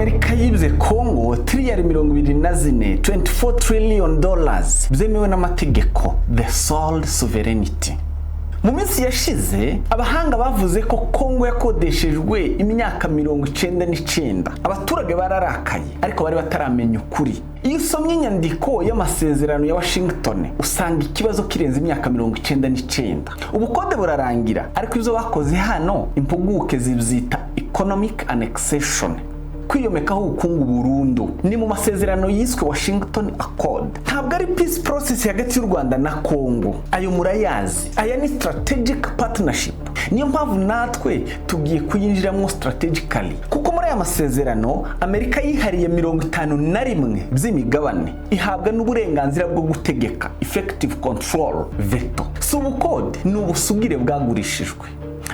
Amerika yibye Kongo tiriyari 24, $24 trillion, byemewe n'amategeko, the sold sovereignty. Mu minsi yashize abahanga bavuze ko Kongo yakodeshejwe imyaka 99. Abaturage bararakaye, ariko bari bataramenya ukuri. Iyo usomye inyandiko y'amasezerano ya Washington, usanga ikibazo kirenze imyaka 99. Ubukode burarangira, ariko ibyo bakoze hano impuguke zibyita economic annexation, kwiyomekaho ubukungu burundu. Ni mu masezerano yiswe Washington Accord. Ntabwo ari peace process hagati y'u Rwanda na Congo, ayo murayazi. Aya ni strategic partnership. Niyo mpamvu natwe tugiye kuyinjiramo strategically, kuko muri aya masezerano Amerika yihariye 51 by'imigabane, ihabwa n'uburenganzira bwo gutegeka, effective control, veto. Si ubukode, ni ubusugire bwagurishijwe.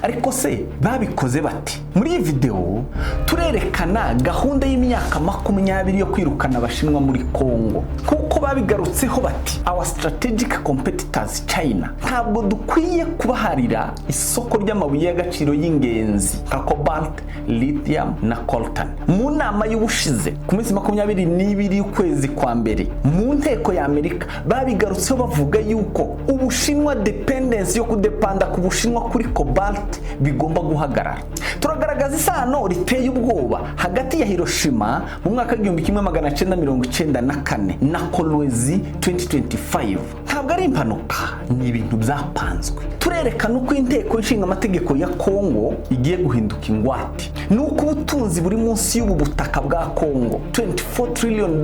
Ariko se babikoze bate? Muri iyi videwo turerekana gahunda y'imyaka 20 yo kwirukana Abashinwa muri Congo, kuko babigarutseho bati: "Our strategic competitors China, ntabwo dukwiye kubaharira isoko ry'amabuye y'agaciro y'ingenzi nka cobalt, lithium na coltan." Mu nama y'ubushize ku minsi 22 y'ukwezi kwa mbere mu nteko ya Amerika, babigarutseho bavuga yuko Ubushinwa, dependence yo kudepanda ku Bushinwa kuri cobalt, bigomba guhagarara. Turagaragaza isano riteye ubwoba hagati ya Hiroshima mu mwaka w'1994 na Kolwezi 2025. Ntabwo ari impanuka, ni ibintu byapanzwe. Turerekana uko inteko ishinga amategeko ya Kongo igiye guhinduka ingwate, ni uko ubutunzi buri munsi y'ubu butaka bwa Kongo, $24 trillion,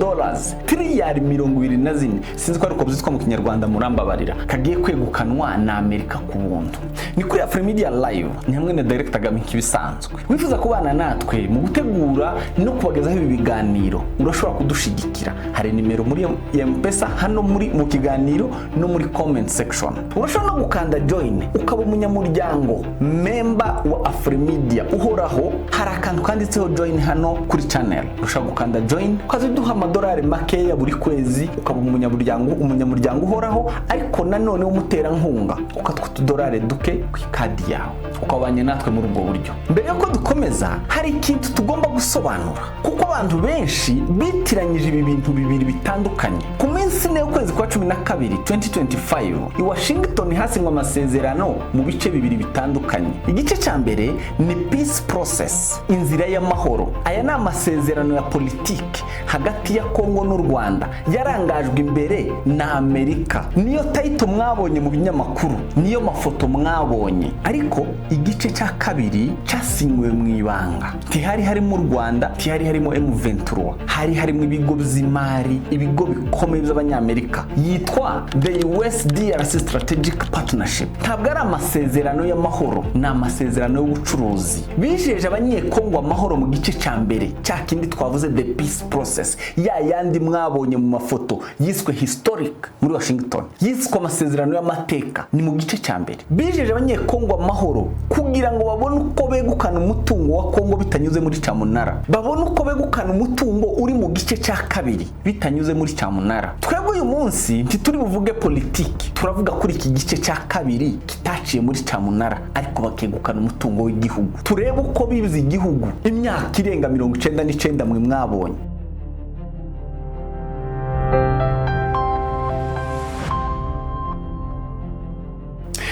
tiriyari 24, sinzi ko ariko byitwa mu Kinyarwanda, murambabarira, kagiye kwegukanwa na Amerika ku buntu. Ni kuri Afrimedia Live, ni hamwe na Director Kagame. Nk'ibisanzwe, wifuza kubana natwe mu gutegura no kubagezaho ibi biganiro, urashobora kudushigikira. Hari nimero muri M-Pesa hano muri mu kiganiro no muri comment section. Urashobora no gukanda join ukaba umunyamuryango, member wa Afrimedia uhoraho. Hari akantu kanditseho join hano kuri channel, ushobora gukanda join ukaza uduha amadolari makeya buri kwezi, ukaba umunyamuryango uhoraho, ariko nanone w'umuterankunga, ukatwa utudolari duke ku ikadi yawe, ukabanye natwe muri ubwo buryo. Mbere yuko dukomeza, hari ikintu tugomba gusobanura, kuko abantu benshi bitiranyije ibi bintu bibiri bitandukanye. Ku minsi 4 y'ukwezi kwa 12 2025 i Washington hasinywe amasezerano mu bice bibiri bitandukanye. Igice cya mbere ni peace process, inzira y'amahoro. Aya ni amasezerano ya politiki hagati ya Kongo n'u Rwanda, yarangajwe imbere na Amerika. Niyo title mwabonye mu binyamakuru, niyo mafoto mwabonye. Ariko igice cya kabiri cyasinywe mu ibanga. Ntihari harimo u Rwanda, ntihari harimo M23, hari harimo ibigo by'imari, ibigo bikomeye by'Abanyamerika. Yitwa the US DRC Strategic Partnership. Ntabwo ari amasezerano y'amahoro, ni amasezerano y'ubucuruzi. Bijeje Abanyekongo amahoro mu gice cya mbere, cya kindi twavuze, the peace process, ya yandi mwabonye mu mafoto yiswe historic muri Washington, yiswe amasezerano y'amateka. Ni mu gice cya mbere bijeje Abanyekongo amahoro kugira ngo babone uko begukana umutungo wa Kongo bitanyuze muri cyamunara, babone uko begukana umutungo uri mu gice cya kabiri bitanyuze muri cyamunara. Twebwe uyu munsi ntituri buvuge politiki, turavuga kuri iki gice cya kabiri kitaciye muri cyamunara ariko bakegukana umutungo w'igihugu. Turebe uko bize igihugu imyaka irenga 99 mwe mwabonye.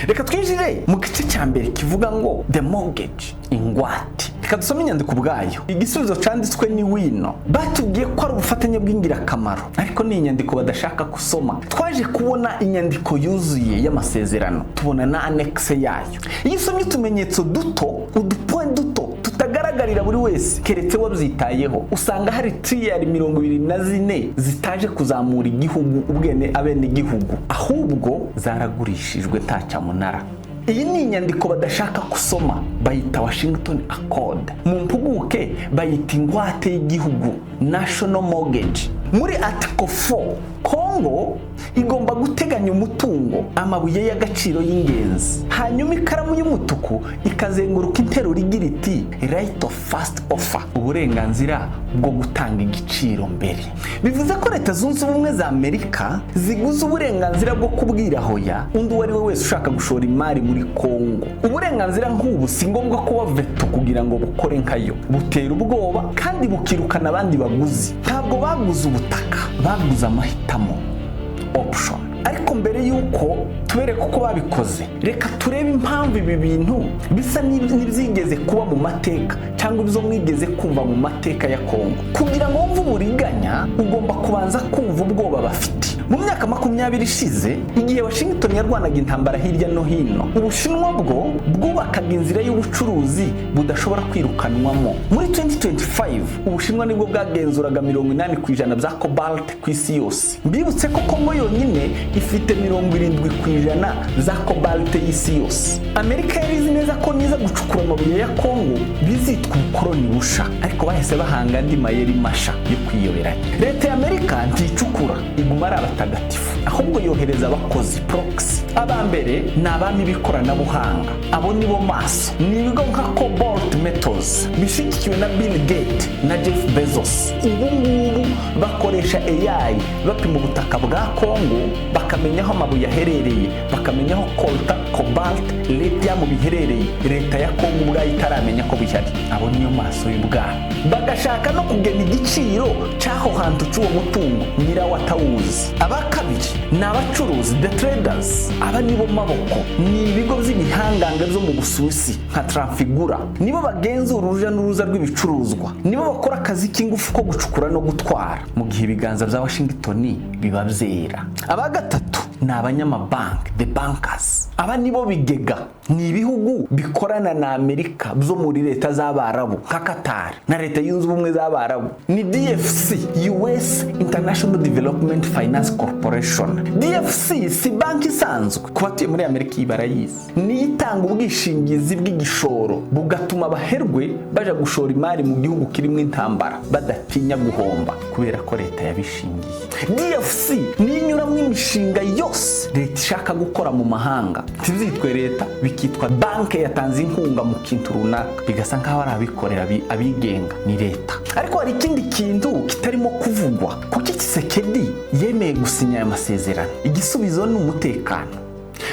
Reka twinjire mu gice cya mbere kivuga ngo the mortgage, ingwate. Reka dusome inyandiko ubwayo. Igisubizo cyanditswe ni wino. Batubwiye ko ari ubufatanye bw'ingirakamaro, ariko ni inyandiko badashaka gusoma. Twaje kubona inyandiko yuzuye y'amasezerano, tubona na annexe yayo. Iyo usomye utumenyetso duto, udupoint duto tutagaragarira buri wese keretse wabyitayeho, usanga hari tiriyari 24 zitaje kuzamura igihugu, ubwene abenegihugu, ahubwo zaragurishijwe nta cyamunara. Iyi ni inyandiko badashaka gusoma, bayita Washington Accord, mu mpuguke bayita ingwate y'igihugu, national mortgage. Muri article 4 Congo Kongo igomba guteganya umutungo, amabuye y'agaciro y'ingenzi, hanyuma ikaramu y'umutuku ikazenguruka interuro igira iti "right of first offer", uburenganzira bwo gutanga igiciro mbere. Bivuze ko Leta Zunze Ubumwe za Amerika ziguze uburenganzira bwo kubwira hoya undi uwo ari we wese ushaka gushora imari muri Kongo. Uburenganzira nk'ubu si ngombwa kuba veto kugira ngo bukore nkayo. Butera ubwoba kandi bukirukana abandi baguzi. Ntabwo baguze ubutaka, baguze amahitamo, option. Ariko mbere y'uko tubereka uko babikoze, reka turebe impamvu ibi bintu bisa n'ibyigeze kuba mu mateka cyangwa ibyo mwigeze kumva mu mateka ya Kongo. Kugira ngo wumve uburiganya, ugomba kubanza kumva ubwoba bafite. Mu myaka 20 ishize, igihe Washington yarwanaga intambara hirya no hino, Ubushinwa bwo bwubakaga inzira y'ubucuruzi budashobora kwirukanwamo. Muri 2025, Ubushinwa nibwo bwagenzuraga 80% bya cobalt ku isi yose. Mbibutse ko Kongo yonyine ifite 70% za cobalt y'isi yose. Amerika yari izi neza ko niza gucukura amabuye ya Kongo bizitwa ubukoroni busha, ariko bahise bahanga andi mayeri masha yo kwiyoberanya. Leta ya Amerika nticukura, iguma ari abatagatifu, ahubwo yohereza abakozi, proxy. Aba mbere ni abami b'ikoranabuhanga. Abo nibo maso, ni ibigo nka Cobalt Metals bishyigikiwe na Bill Gates na Jeff Bezos. Ubu ngubu bakoresha AI bapima ubutaka bwa Kongo, bakamenya aho amabuye aherereye, bakamenya aho coltan, cobalt, lithium biherereye, leta ya Kongo ubwayo itaramenya ko bihari. Abo niyo maso y'ubwami. Bagashaka no kugena igiciro cy'aho hantu cy'uwo mutungo nyirawo atawuzi. Aba kabiri ni abacuruzi, the traders. Aba nibo maboko, ni ibigo by'ibihangange byo mu Busuwisi nka Trafigura. Nibo bagenzura uruja n'uruza rw'ibicuruzwa, nibo bakora akazi k'ingufu ko gucukura no gutwara mu gihe ibiganza bya Washington biba byera. Aba gatatu ni abanyamabanki, the bankers. Aba nibo bigega, ni ibihugu bikorana na Amerika byo muri leta z'Abarabu nka Qatar na Leta Yunze Ubumwe z'Abarabu. Ni DFC, US International Development Finance Corporation. DFC si banki isanzwe. Ku batuye muri Amerika iyi barayizi, niyo itanga ubwishingizi bw'igishoro, bugatuma abaherwe baja gushora imari mu gihugu kirimo intambara badatinya guhomba kubera ko leta yabishingiye. DFC niyo inyuramo imishinga yose leta ishaka gukora mu mahanga, ntibyitwe leta, bikitwa banki yatanze inkunga mu kintu runaka, bigasa nk'aho ari abikorera abigenga, ni leta. Ariko hari ikindi kintu kitarimo kuvugwa: kuki Tshisekedi yemeye gusinya aya masezerano? Igisubizo ni umutekano.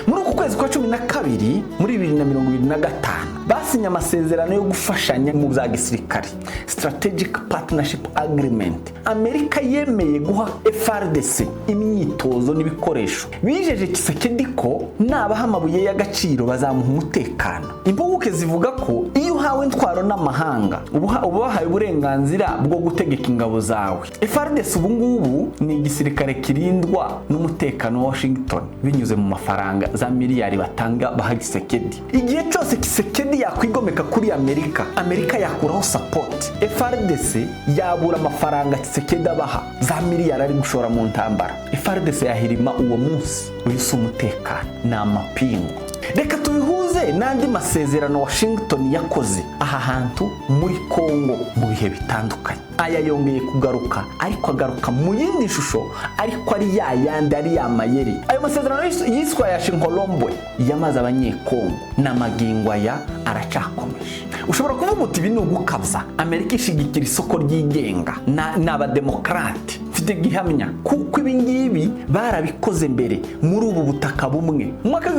Muri uku kwezi kwa 12 muri 2025, basinye amasezerano yo gufashanya mu bya gisirikare, Strategic Partnership Agreement. Amerika yemeye guha FARDC imyitozo n'ibikoresho. Bijeje Tshisekedi ko nabaha amabuye y'agaciro bazamuha umutekano. Impuguke zivuga ko iyo uhawe intwaro n'amahanga, uba wahawe uburenganzira bwo gutegeka ingabo zawe. FARDC ubu ngubu ni igisirikare kirindwa n'umutekano wa Washington binyuze mu mafaranga za miliyari batanga baha Tshisekedi. Igihe cyose Tshisekedi yakwigomeka kuri Amerika, Amerika yakuraho support, FARDC yabura amafaranga Tshisekedi abaha, za miliyari ari gushora mu ntambara. FARDC yahirima uwo munsi. Uyu si umutekano, ni amapingu. Reka tubihuze n'andi masezerano Washington yakoze aha hantu muri Congo mu bihe bitandukanye. Aya yongeye kugaruka, ariko agaruka mu yindi shusho, ariko ari ya yandi, ari ya mayeri. Ayo masezerano yiswe aya Shinkolobwe, yamaze Abanyekongo n'amagingo aya aracakomeje. Ushobora kuvuga uti ibi ni ugukabya, Amerika ishigikira isoko ryigenga, ni abademokarate. Mfite gihamya, kuko ibi ngibi barabikoze mbere muri ubu butaka bumwe. Mu mwaka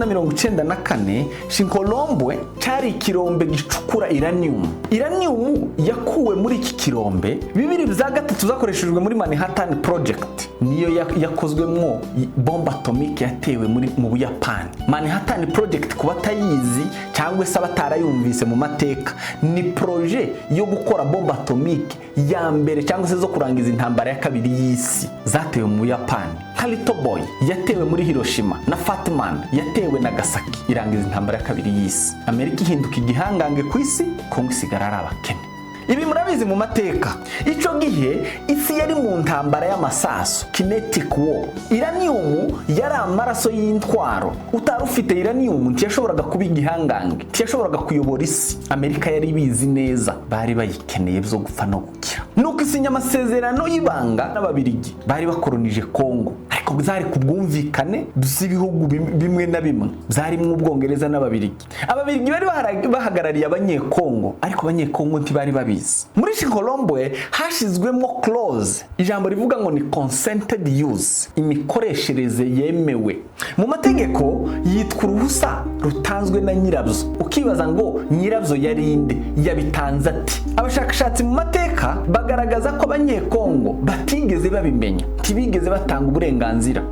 w'1994, Shinkolobwe cyari ikirombe gicukura uranium. Uranium yakuwe muri iki kirombe, bibiri bya gatatu zakoreshejwe muri Manhattan Project, niyo yakozwemwo bombe atomique yatewe muri mu Buyapani. Manhattan Project, ku batayizi cyangwa se abatarayumvise mu mateka, ni projet yo gukora bombe atomique ya mbere cyangwa se zo kurangiza intambara ya kabiri y'isi, zatewe mu Buyapani, nka Little Boy yatewe muri Hiroshima na Fat Man yatewe Nagasaki, irangiza intambara ya kabiri y'isi. Amerika ihinduka igihangange ku isi, Kongo isigara ari abakene. Ibi murabizi mu mateka. Icyo gihe isi yari mu ntambara y'amasasu, kinetic war. Uranium yari amaraso y'intwaro. Utari Utari ufite uranium ntiyashoboraga kuba igihangange, ntiyashoboraga kuyobora isi. Amerika yari ibizi neza, bari bayikeneye byo gupfa no gukira. Nuko isinya amasezerano y'ibanga n'Ababirigi bari bakoronije Kongo, ariko byari ku bwumvikane bw'ibihugu bimwe na bimwe byarimo Ubwongereza n'Ababirigi. Ababirigi bari bahagarariye Abanyekongo, ariko Abanyekongo ntibari babizi. Muri Shinkolobwe hashyizwemo clause, ijambo rivuga ngo ni consented use, imikoreshereze yemewe mu mategeko yitwa uruhusa rutanzwe na nyirabyo. Ukibaza ngo nyirabyo yari inde? Yabitanze ati? Abashakashatsi mu mateka bagaragaza ko Abanyekongo batigeze babimenya, ntibigeze batanga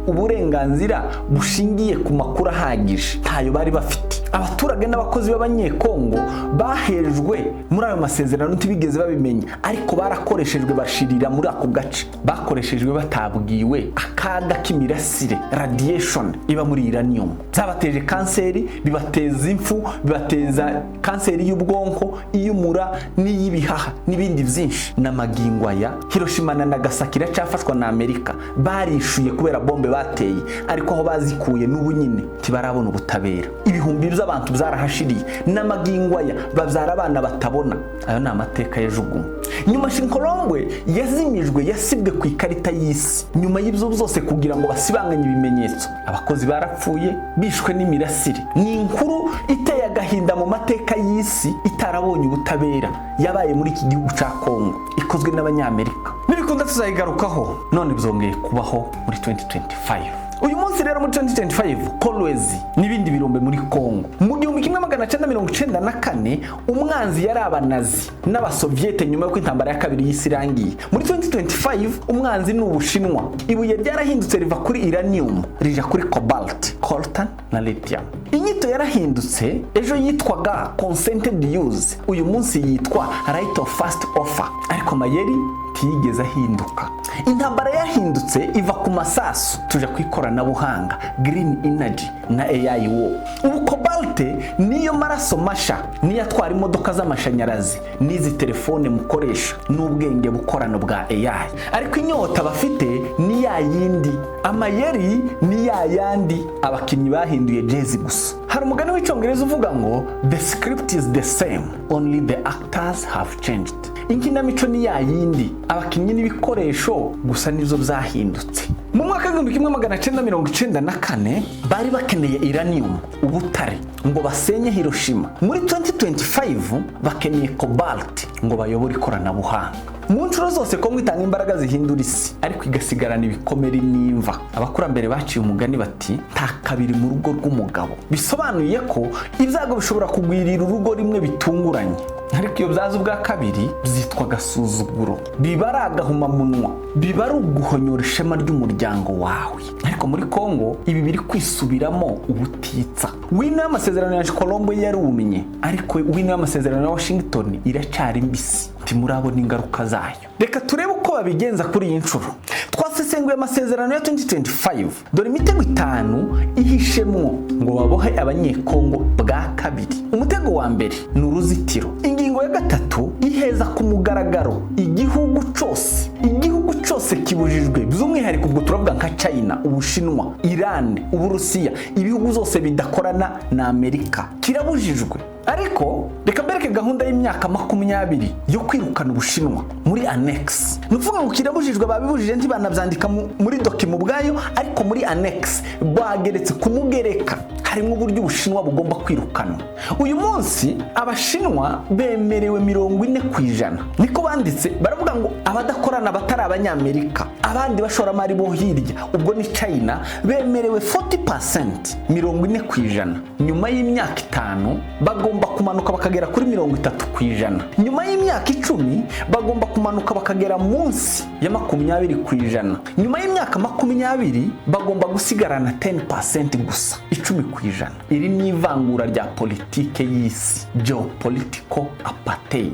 uburenganzira bushingiye ku makuru ahagije, ntayo bari bafite. Abaturage n'abakozi b'Abanyekongo bahejwe muri ayo masezerano, ntibigeze babimenya, ariko barakoreshejwe bashirira muri ako gace. Bakoreshejwe batabwiwe akaga k'imirasire, radiation iba muri uranium. Byabateje kanseri, bibateza impfu, bibateza kanseri y'ubwonko, iy'umura n'iy'ibihaha n'ibindi byinshi. N'amagingo aya Hiroshima na Nagasaki iracyafashwa na Amerika. Barishuye kubera bombe bateye, ariko aho bazikuye n'ubu nyine ntibarabona ubutabera. Ibihumbi by'abantu byarahashiriye, n'amagingo aya babyara abana batabona. Ayo ni amateka yajugunywe nyuma. Shinkolobwe yazimijwe, yasibwe ku ikarita y'isi nyuma y'ibyo byose kugira ngo basibanganye ibimenyetso. Abakozi barapfuye, bishwe n'imirasire. Ni inkuru iteye agahinda mu mateka y'isi itarabonye ubutabera, yabaye muri iki gihugu cya Kongo, ikozwe n'Abanyamerika. Nibikunda tuzayigarukaho. None byongeye kubaho muri 2025. Uyu munsi rero muri 2025, Kolwezi n'ibindi birombe muri Kongo. Mu 1994 umwanzi yari Abanazi n'Abasoviete nyuma y'uko Intambara ya Kabiri y'Isi irangiye. Muri 2025 umwanzi ni Ubushinwa. Ibuye ryarahindutse, riva kuri uranium rija kuri cobalt, coltan na lithium. Inyito yarahindutse: ejo yitwaga consented use, uyu munsi yitwa right of first offer, ariko amayeri ntiyigeze ahinduka. Intambara yahindutse, iva ku masasu tuja ku ikoranabuhanga, green energy na AI war. Ubu cobalt niyo maraso masha, niyo atwara imodoka z'amashanyarazi n'izi telefone mukoresha n'ubwenge bukorano bwa AI. Ariko inyota bafite ni ya yindi, amayeri ni ya yandi, abakinnyi bahinduye jezi gusa. Hari umugani w'Icyongereza uvuga ngo "The script is the same, only the actors have changed." Inkinamico ni ya yindi, abakinnyi n'ibikoresho gusa nizo byahindutse. Mu mwaka w'1994 bari bakeneye uranium, ubutare, ngo basenye Hiroshima. Muri 2025 bakeneye cobalt ngo bayobore ikoranabuhanga. Mu nshuro zose Kongo itanga imbaraga zihindura isi, ariko igasigarana ibikomere n'imva. Abakurambere baciye umugani bati: "Nta kabiri mu rugo rw'umugabo." Bisobanuye ko ibyago bishobora kugwirira urugo rimwe bitunguranye, ariko iyo byaza ubwa kabiri byitwa agasuzuguro, biba ari agahomamunwa, biba ari uguhonyora ishema ry'umuryango wawe. Ariko muri Kongo ibi biri kwisubiramo ubutitsa. Wino y'amasezerano ya Colombo yarumye, ariko wino y'amasezerano ya Washington iracyari mbisi, ntimurabona ingaruka zayo. Reka turebe uko babigenza kuri iyi nshuro. Twasesenguye amasezerano ya 2025. Dore imitego itanu ihishemwo ngo babohe Abanyekongo bwa kabiri. Umutego wa mbere ni uruzitiro. Ingingo ya gatatu iheza ku mugaragaro igihugu cyose. Igihugu cyose kibujijwe, by'umwihariko ubwo turavuga nka China, Ubushinwa, Iran, Uburusiya, ibihugu zose bidakorana na Amerika kirabujijwe. Ariko reka mbereke gahunda y'imyaka 20 yo kwirukana Ubushinwa muri annex. Ni ukuvuga ngo kirabujijwe, babibujije, ntibanabyandika muri document ubwayo, ariko muri annex bageretse kumugereka, harimo uburyo Ubushinwa bugomba kwirukanwa. Uyu munsi Abashinwa bemerewe 40%, niko banditse. Baravuga ngo abadakorana, batari Abanyamerika, abandi bashoramari bo hirya, ubwo ni China, bemerewe 40%, 40%. Nyuma y'imyaka 5 bagomba kumanuka bakagera kuri 30%. Nyuma y'imyaka 10 bagomba kumanuka bakagera munsi ya 20%. Nyuma y'imyaka 20 bagomba gusigarana 10% gusa, 10%. Iri ni ivangura rya politike y'isi, geopolitical apartheid.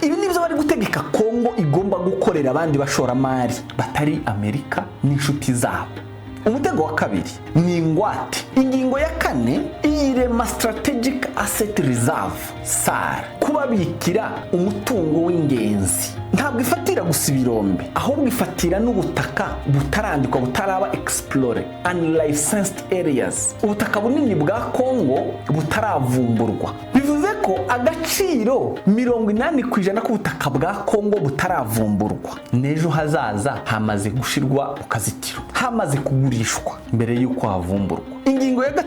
Ibi nibyo bari gutegeka Kongo igomba gukorera abandi bashoramari batari Amerika n'inshuti zabo. Umutego wa kabiri ni ingwate. Ingingo ya 4 iyirema Strategic Asset Reserve, SAR, kubabikira umutungo w'ingenzi. Ntabwo ifatira gusa ibirombe, ahubwo ifatira n'ubutaka butarandikwa, butaraba explored, unlicensed areas, ubutaka bunini bwa Kongo butaravumburwa. Bivuze ko agaciro 80% k'ubutaka bwa Kongo butaravumburwa n'ejo hazaza hamaze gushirwa ku kazitiro, hamaze kugurishwa mbere y'uko havumburwa. Ingingo ya 3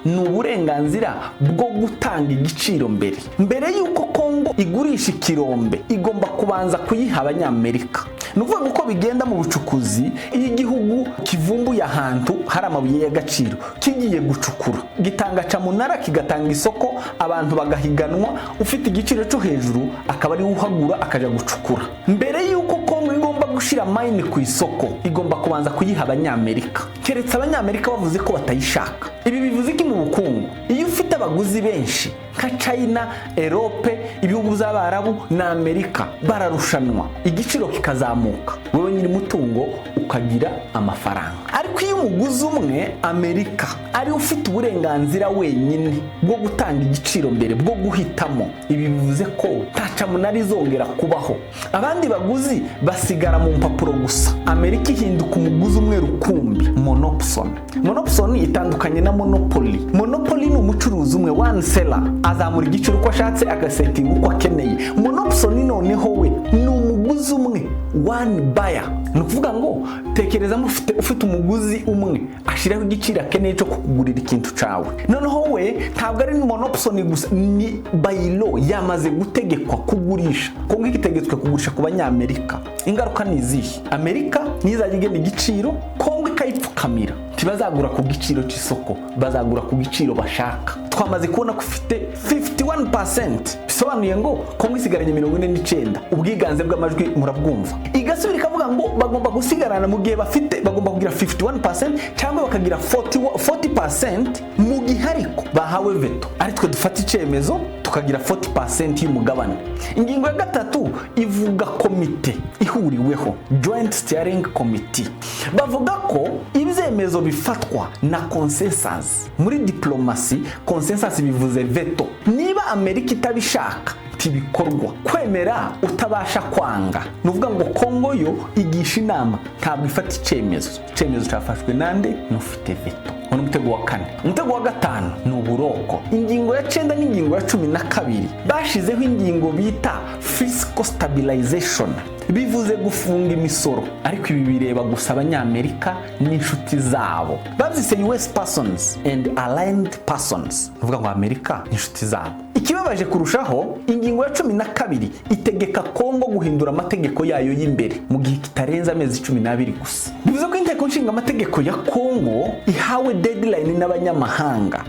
ni uburenganzira bwo gutanga igiciro mbere. Mbere y'uko Kongo igurisha ikirombe, igomba kubanza kuyiha Abanyamerika. Ni ukuvuga ngo uko bigenda mu bucukuzi, iyo igihugu kivumbuye ahantu hari amabuye y'agaciro kigiye gucukura, gitanga camunara, kigatanga isoko, abantu bagahiganwa, ufite igiciro cyo hejuru akaba ariwe uhagura akajya gucukura. Mbere y'uko Kongo igomba gushyira mine ku isoko, igomba kubanza kuyiha Abanyamerika, keretse Abanyamerika bavuze ko batayishaka. Ibi bivuze iki mu bukungu? Iyo ufite abaguzi benshi nka China, Europe, ibihugu by'Abarabu na Amerika, bararushanwa, igiciro kikazamuka, wowe nyiri mutungo ukagira amafaranga. Ariko iyo umuguzi umwe, Amerika, ari ufite uburenganzira wenyine bwo gutanga igiciro mbere, bwo guhitamo, ibi bivuze ko nta camunara izongera kubaho, abandi baguzi basigara mu mpapuro gusa. Amerika ihinduka umuguzi umwe rukumbi, monopsony. Monopsony itandukanye na monopoly. Monopoly ni umucuruzi umwe, one seller, azamura igiciro uko ashatse, agasetinga uko akeneye. Monopsony noneho we ni umuguzi umwe, one buyer. Ni ukuvuga ngo tekereza ufite umuguzi umwe, ashyiraho igiciro akeneye cyo kukugurira ikintu cyawe. Noneho we ntabwo ari monopsony gusa, ni by law, yamaze gutegekwa kugurisha. Kongo itegetswe kugurisha ku Banyamerika. Ingaruka ni izihe? Amerika nizajya igena igiciro, Kongo ikayipfukamira, ntibazagura ku giciro cy'isoko, bazagura ku giciro bashaka. Twamaze kubona ko ufite 51%, bisobanuye ngo Kongo isigaranye 49, ubwiganze bw'amajwi murabwumva. Igasubira ikavuga ngo bagomba gusigarana mu gihe bafite, bagomba kugira 51% cyangwa bakagira 40% mu gihe ariko bahawe veto, ari twe dufata icyemezo tukagira 40% y'umugabane. Ingingo ya 3 ivuga komite ihuriweho, Joint Steering Committee. Bavuga ko ibyemezo bifatwa na consensus. Muri diplomasi, consensus bivuze veto. Niba Amerika itabishaka, ntibikorwa. Kwemera utabasha kwanga. Ni ukuvuga ngo Kongo yo igisha inama, ntabwo ifata icyemezo. Icyemezo cyafashwe nande? N'ufite veto. Uwo ni umutego wa 4. Umutego wa 5 ni uburoko. Ingingo ya 9 n'ingingo ya 12, bashizeho ingingo bita fiscal stabilization, bivuze gufunga imisoro, ariko ibi bireba gusa Abanyamerika n'inshuti zabo. Babyise US persons and aligned persons, uvuga ngo Amerika n'inshuti zabo. Ikibabaje kurushaho, ingingo ya 12 itegeka Kongo guhindura amategeko yayo y'imbere mu gihe kitarenze amezi 12 gusa. Bivuze ko inteko nshinga amategeko ya Kongo ihawe deadline n'abanyamahanga.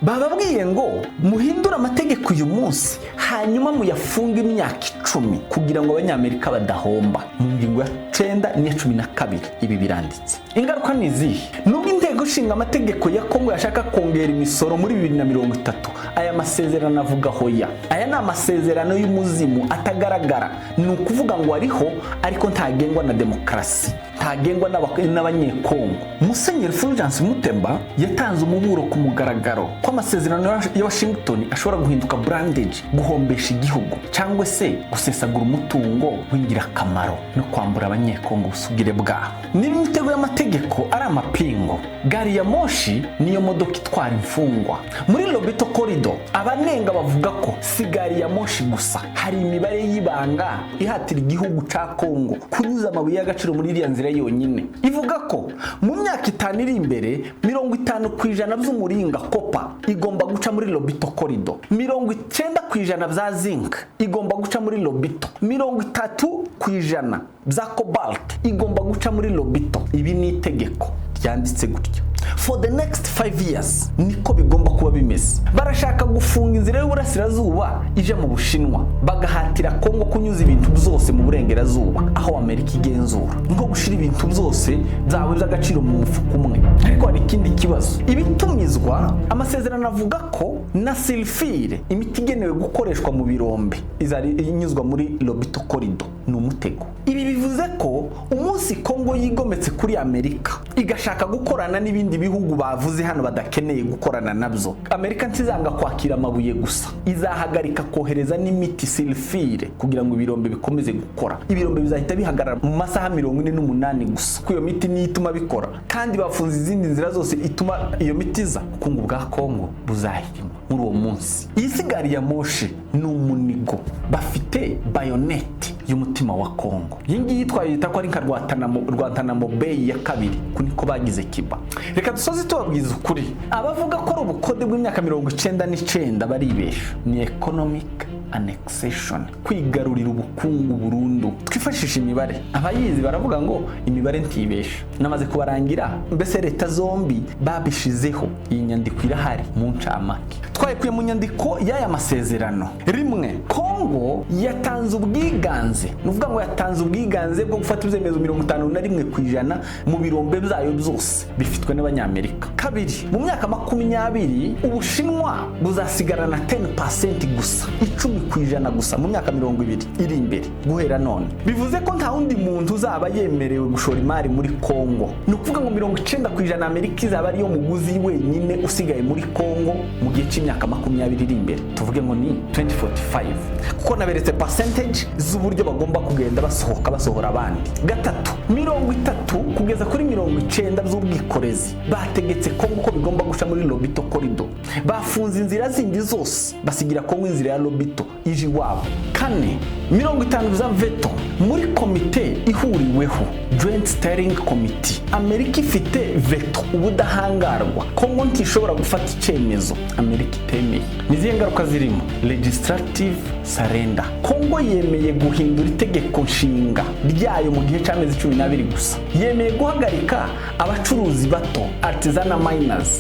Bababwiye ngo muhindure amategeko uyu munsi, hanyuma muyafunge imyaka 10 kugira ngo Abanyamerika badahomba. Mu ngingo ya 9 n'iya 12 ibi biranditse. Ingaruka ni izihe? Nubwo inteko ishinga amategeko ya Kongo yashaka kongera imisoro muri 2030, aya masezerano avuga hoya. Aya ni amasezerano y'umuzimu atagaragara. Ni ukuvuga ngo ariho, ariko ntagengwa na demokarasi, ntagengwa n'Abanyekongo. Musenyeri Fulgence Mutemba yatanze umuburo ku mugaragaro ko amasezerano ya Washington ashobora guhinduka bondage, guhombesha igihugu cyangwa se gusesagura umutungo w'ingirakamaro no kwambura Abanyekongo ubusugire bwabo. Niba imitego y'amategeko ari amapingo, gari ya moshi niyo modoka itwara imfungwa muri Lobito Corridor. Abanenga bavuga ko si gari ya moshi gusa, hari imibare y'ibanga ihatira igihugu cya Kongo kunyuza amabuye y'agaciro muri iriya nzira yonyine. Ivuga ko mu myaka 5 iri imbere, 50% by'umuringa, copper, igomba guca muri Lobito Corridor, 90% bya zinc igomba guca muri Lobito, 30% bya cobalt igomba guca muri Lobito. Ibi ni itegeko ryanditse gutyo. For the next 5 years niko bigomba kuba bimeze. Barashaka gufunga inzira y'uburasirazuba ija mu Bushinwa, bagahatira Kongo kunyuza ibintu byose mu burengerazuba aho Amerika igenzura, nko gushyira ibintu byose byawe by'agaciro mu mufuka umwe. Ariko hari ikindi kibazo: ibitumizwa, amasezerano avuga ko na sulfure, imiti igenewe gukoreshwa mu birombe, izari inyuzwa muri Lobito Corridor. Ni umutego. Ibi bivuze ko umunsi Kongo yigometse kuri Amerika, igashaka gukorana n'ibindi bihugu bavuze hano badakeneye gukorana nabyo, Amerika ntizanga kwakira amabuye gusa, izahagarika kohereza n'imiti sulfure kugira ngo ibirombe bikomeze gukora. Ibirombe bizahita bihagarara mu masaha 48 gusa, kuko iyo miti niyo ituma bikora, kandi bafunze izindi nzira zose ituma iyo miti iza. Ubukungu bwa Kongo buzahirima muri uwo munsi. Iyi si gari ya moshi ni umunigo, bafite bayonete y'umutima wa Kongo. Iyi ngiyi twayita ko ari nka Rwantanamo Bay ya kabiri, ku niko bagize Kiba. Reka dusoze tubabwiza ukuri: abavuga ko ari ubukode bw'imyaka 99 baribesha. Ni economic annexation, kwigarurira ubukungu burundu. Twifashisha imibare, abayizi baravuga ngo imibare ntibesha. Namaze kubarangira mbese leta zombi babishizeho. Iyi nyandiko irahari mu ncamake, twayikuye mu nyandiko y'aya masezerano. Rimwe, Kongo yatanze ubwiganze, ni ukuvuga ngo yatanze ubwiganze bwo gufata ibyemezo 51% mu birombe byayo byose bifitwe n'Abanyamerika. Kabiri, mu myaka 20 Ubushinwa buzasigarana 10% gusa, 10% gusa, mu myaka 20 iri imbere guhera none. Bivuze ko nta wundi muntu uzaba yemerewe gushora imari muri Kongo. Ni ukuvuga ngo 90% Amerika izaba ariyo muguzi wenyine usigaye muri Kongo mu gihe cy'imyaka 20 iri imbere, tuvuge ngo ni 2045, kuko naberetse percentage z'uburyo bagomba kugenda basohoka, basohora abandi. Gatatu, 30 kugeza kuri 90 by'ubwikorezi bategetse Kongo ko bigomba guca muri Lobito Corridor. Bafunze inzira zindi zose, basigira Kongo inzira ya Lobito ije iwabo. Kane, 50 za veto muri komite ihuriweho, Joint Steering Committee. Amerika ifite veto, ubudahangarwa. Kongo ntishobora gufata icyemezo Amerika itemeye. Ni izihe ngaruka zirimo? Legislative surrender. Kongo yemeye guhindura itegeko nshinga ryayo mu gihe cy'amezi 12 gusa. Yemeye guhagarika abacuruzi bato, artisanal miners,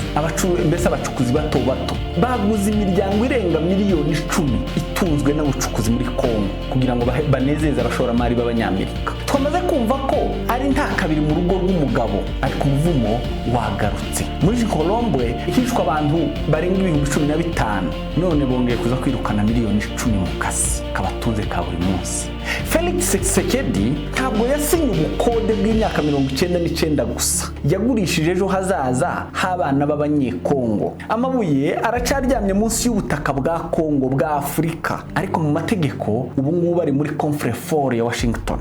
mbese abacukuzi bato bato. Baguze imiryango irenga miliyoni 10 itunzwe n'ubucukuzi muri Kongo kugira ngo banezeze abashoramari b'Abanyamerika. Twamaze kumva ko ari nta kabiri mu rugo rw'umugabo, ariko umuvumo wagarutse. Muri Kolombwe hishwe abantu barenga 15,000, none bongeye kuza kwirukana miliyoni 10 mu kazi kabatunze ka buri munsi. Felix Tshisekedi ntabwo yasinye ubukode bw'imyaka 99 gusa, yagurishije ejo hazaza h'abana b'Abanyekongo. Amabuye aracaryamye munsi y'ubutaka bwa Kongo, bwa Afurika, ariko mu mategeko ubu ngubu ari muri coffre-fort ya Washington.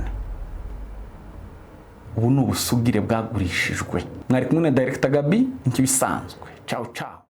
Ubu ni ubusugire bwagurishijwe. Mwari kumwe na Director Gabi nk'ibisanzwe. Ciao ciao.